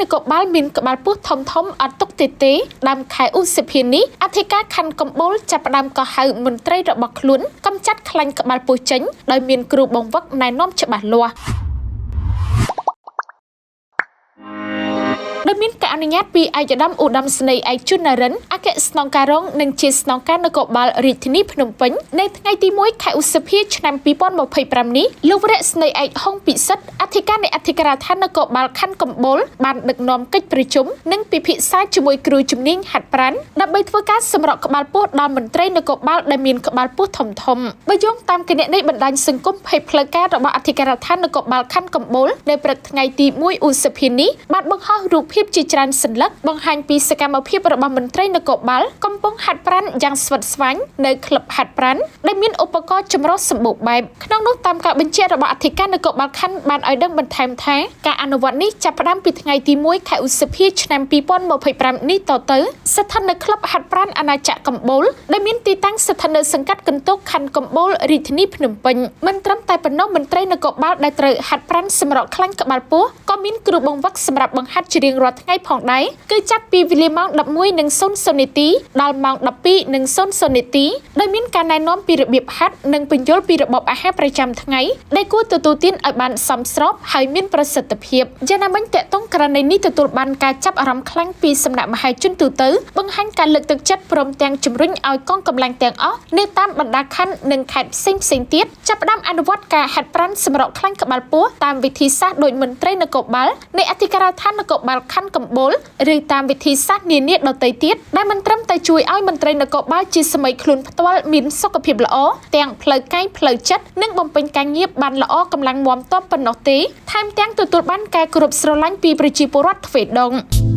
នគរបាលមានក្បាលពោះធំធំអត់ទុកទេទេដើមខែឧសភានេះអធិការខណ្ឌកំពូលចាប់ផ្ដើមកោះហៅមន្ត្រីរបស់ខ្លួនកំចាត់ខ្លាញ់ក្បាលពោះចេញដោយមានគ្រូបង្វឹកណែនាំច្បាស់លាស់ដោយមានការអនុញ្ញាតពីឯកឧត្តមឧត្តមសេនីយ៍ឯកជួនណារិនអគ្គស្នងការរងនិងជាស្នងការនគរបាលរាជធានីភ្នំពេញនៅថ្ងៃទី1ខែឧសភាឆ្នាំ2025នេះលោកវរៈសេនីយ៍ឯកហុងពិសិដ្ឋអធិការនៃអធិការដ្ឋាននគរបាលខណ្ឌកំពូលបានដឹកនាំកិច្ចប្រជុំនិងពិភាក្សាជាមួយគ្រូជំនាញហាត់ប្រាណដើម្បីធ្វើការសម្រកក្បាលពោះដល់មន្ត្រីនគរបាលដែលមានក្បាលពោះធំធំបើយោងតាមគណនីបណ្ដាញសង្គមភេទផ្លូវការរបស់អធិការដ្ឋាននគរបាលខណ្ឌកំពូលនៅព្រឹកថ្ងៃទី1ឧសភានេះបានបង្ហោះរូបភាពជាច្រើនសន្លឹកបង្ហាញពីសកម្មភាពរបស់មន្ត្រីនគរបាលកំពុងហាត់ប្រាណយ៉ាងស្វិតស្វាញនៅក្លឹបហាត់ប្រាណដែលមានឧបករណ៍ចម្រុះសម្បូរបែបក្នុងនោះតាមការបញ្ជាក់របស់អធិការនគរបាលខណ្ឌបានឲ្យដឹងបន្ថែមថាការអនុវត្តនេះចាប់ផ្ដើមពីថ្ងៃទី1ខែឧសភាឆ្នាំ2025នេះតទៅស្ថិតនៅក្លឹបហាត់ប្រាណអាណាចក្រកំពូលដែលមានទីតាំងស្ថិតនៅសង្កាត់កន្ទុកខណ្ឌកំពូលរាជធានីភ្នំពេញមិនត្រឹមតែប៉ុណ្ណោះមន្ត្រីនគរបាលដែលត្រូវហាត់ប្រាណសម្រកខ្លាញ់ក្បាលពោះក៏មានគ្រូបង្វឹកសម្រាប់បង្ហាត់ជារៀងរាល់ថ្ងៃផងដែរគឺចាប់ពីវេលាម៉ោង 11:00 នាទីដល់ម៉ោង 12:00 នាទីដោយមានការណែនាំពីរបៀបហាត់និងពន្យល់ពីរបបអាហារប្រចាំថ្ងៃដែលគួរទទួលទានឲ្យបានសមស្របហើយមានប្រសិទ្ធភាពយ៉ាងណាមិញតកតងករណីនេះទទួលបានការចាប់អារម្មណ៍ខ្លាំងពីសំណាក់មហាជនទូទៅបង្ហាញការលើកទឹកចិត្តព្រមទាំងជំរុញឲ្យកងកម្លាំងទាំងអស់នៅតាមបណ្ដាខណ្ឌនិងខេត្តផ្សេងៗទៀតចាប់ផ្ដើមអនុវត្តការហាត់ប្រាណសម្រកខ្លាញ់ក្បាលពោះតាមវិធីសាស្ត្រដោយមន្ត្រីនគរបាលនៃអធិការដ្ឋាននគរបាលខណ្ឌកំពូលឬតាមវិធីសាស្ត្រនានាដទៃទៀតដែលមិនត្រឹមតែជួយឲ្យមន្ត្រីនគរបាលជាសម័យខ្លួនផ្ទាល់មានសុខភាពល្អទាំងផ្លូវកាយផ្លូវចិត្តនិងបំពេញការងារបានល្អកម្លាំងមាំទាំប៉ុណ្ណោះទេថែមទាំងទទួលបានការគោរពស្រឡាញ់ពីប្រជាពលរដ្ឋទ្វេដង។